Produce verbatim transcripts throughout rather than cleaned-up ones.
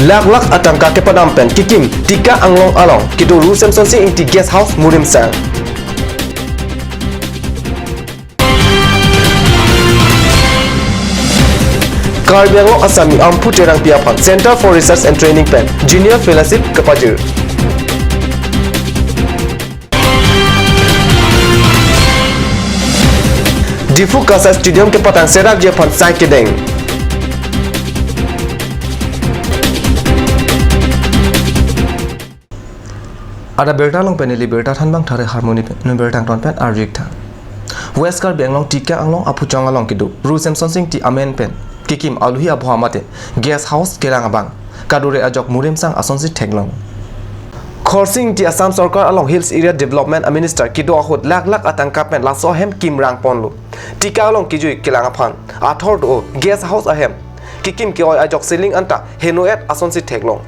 Lakh lakh atangka kepadam pen kekim Tika Anglong along kedo Ru Semsonsing Ingti Guest House Murimsang. Karbi Anglong Asami Amphu Terangpi aphan Center for Research and Training pen Junior Fellowship kepajir. Diphu KASA Stadium kepatang serakji aphan sai kedeng. Ada birta along pen neli birta thanbang Thare Harmoni pen, non birta angton pen arju-ik tha. West Karbi Anglong Tika Anglong aphuchong along kedo Ru Semsonsing Ingti amen pen kekim aluhi abho amate guest house kerang abang kadure ajok Murimsang asonsi theklong. Khorsing Ingti Assam Sorkar along Hills Area Development a Minister kedo ahut lakh lakh atangka pen laso ahem kimrang ponlo. Tika along kejui kelang aphan athor do guest house ahem kekim ke-oi ajok ceiling anta heno-et asonsi theklong.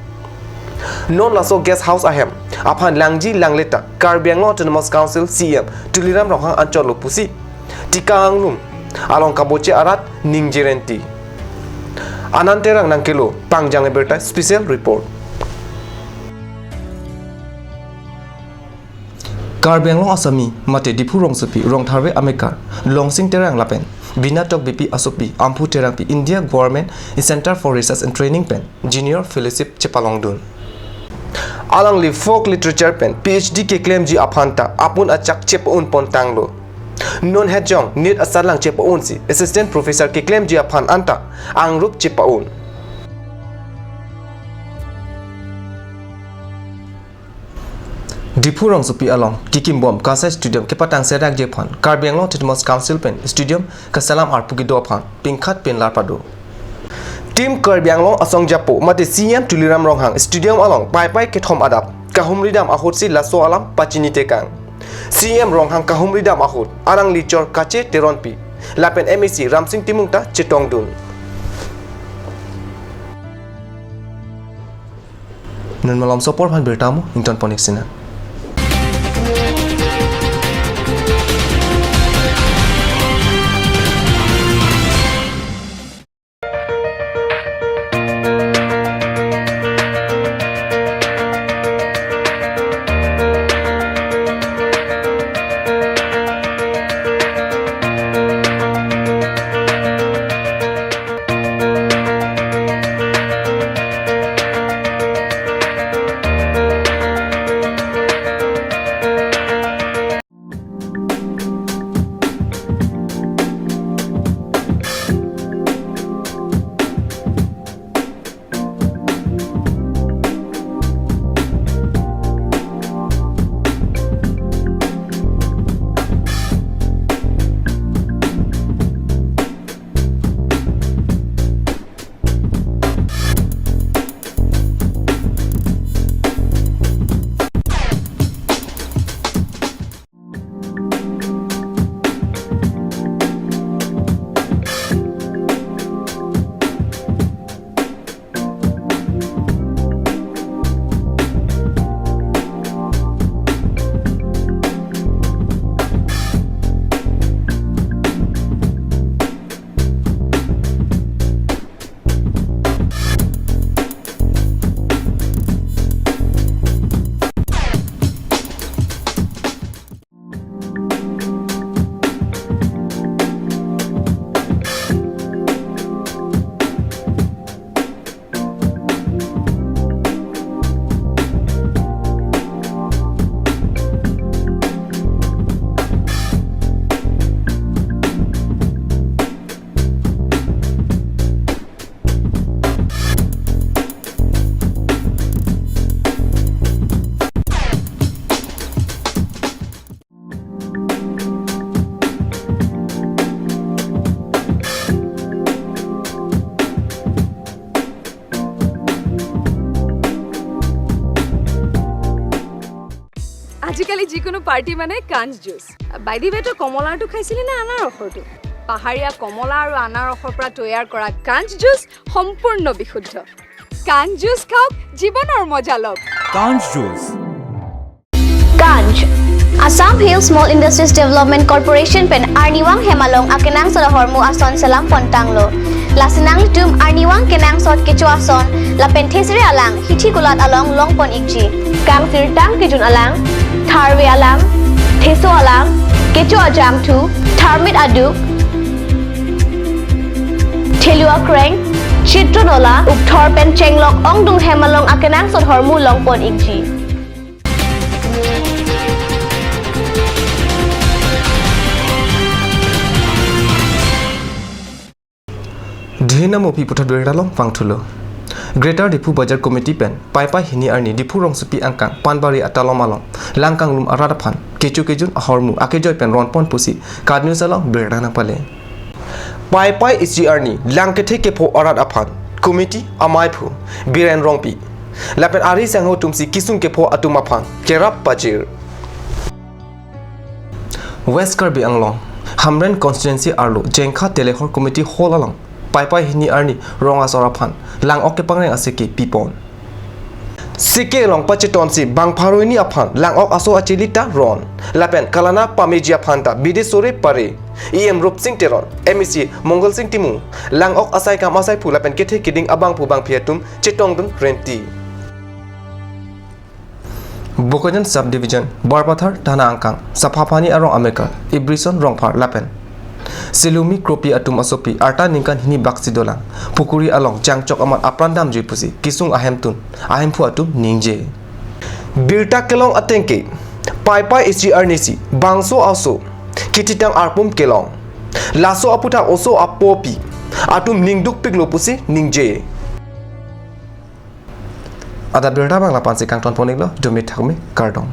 Non laso guest house ahem aphan langji langle ta Karbi Anglong Autonomous Council C E M Tuliram Ronghang anchotlo pusi Tika Anglong along kaboche arat ningje renti. Anand Terang nangkelo pangjang abirta special report. Karbi Anglong Asami mate Diphu rongsopi rong tharve amekar Longsing Terang lapen Bina Tokbipi asopi Amphu Terangpi India Government Center for Research and Training pen Junior Fellowship chepalongdun. Alangli folk literature pen P H D keklemji aphan ta apun achak chepa-un pontanglo. Non hetjong nit asatlang chepa-unsi Assistant Professor keklemji aphan anta angrup chepa-un. Diphu rongsopi along kekimbom KASA Stadium kepatang serakji aphan Karbi Anglong Autonomous Council pen stadium kaselam arpu kedo aphan pingkhat pinlar pado. Team Karbi Anglong Asong Japo mate C E M Tuliram Ronghang stadium along paipai kethom adap kahumridam ahutsi laso alam pachini tekang. C E M Ronghang kahumridam ahut alangli chor Kache Teronpi lapen M A C Ramsing Timung ta chetongdun. Non malom sopor aphan birta mo ington pon-ik sinang. আজিকালি যিকোনো পাৰ্টি মানে কাঞ্চ juice. By the ৱে, তই কমলাৰটো খাইছিলি নে আনাৰসৰটো? পাহাৰীয়া কমলা আৰু আনাৰসৰ পৰা তৈয়াৰ কৰা কাঞ্চ জুচ সম্পূৰ্ণ বিশুদ্ধ। কাঞ্চ জুচ খাওক, জীৱনৰ মজা লওক। কাঞ্চ জুচ। কাঞ্চ, Assam Hill Small Industries Development Corporation pen arnivang hem along akenangsot ahormu ason selam pontanglo. Lasi nanglitum arnivang kenangsot kecho ason lapen thesere alang hithi kulat along longpon ikji. Kangsirtang kejun alang, tharve alang, theso alang, kecho ajangthu, tharmit aduk, thelu akreng, chitron ola, ukthor pen chenglok ongdung hem along akenangsot ahormu longpon ikji. Dhinamo pi puthot birta long vangthulo. Greater Diphu Bazar Committee pen Paipai hini arni Diphu rongsopi angkang Panbari atalom along lang kanglum arat aphan kecho kejun ahormu akejoi pen ronpon pusi KAT News along birta nangpale. Paipai isi arni lang kethe kepho arat aphan committee amaiphu Biren Rongpi lapen ari sangho atumsi kesung kepho atum aphan kerap pajir. West Karbi Anglong, Hamren Constituency arlo Jengkha Telehor Committee Hall along Paipai hini arni rong asor aphan lang-ok kepangreng aseke pipon. Seke along pachetonsi bang pharo hini aphan lang-ok aso achili ta ron. Lapen kalana pameji aphan ta bidi sore pare. E M Rupsing Teron, M A C Mongal Sing Timung, lang-ok asai kam asaiphu lapen kethe keding abangphu bangphi atum chetongdun renti. Bokajan Subdivision, Barpathar Thana angkang, Saphapani arong amekar, Ibrison Rongphar lapen Silumi Kropi atum asopi, arta ningkan hini baksi dolang, pukuri along jangchok amat apran damjui pusi, kesung ahemtun, ahemphu atum ningje. Birta kelong atengke, Paipai isi arnisi, bangso aso, kithitang arpum kelong. Laso aputhak oso apopi, atum ningdukpiklo pusi ningje. Adap birta abang lapu-ansi kangton pon-iklo, dumi thakmi, kardom.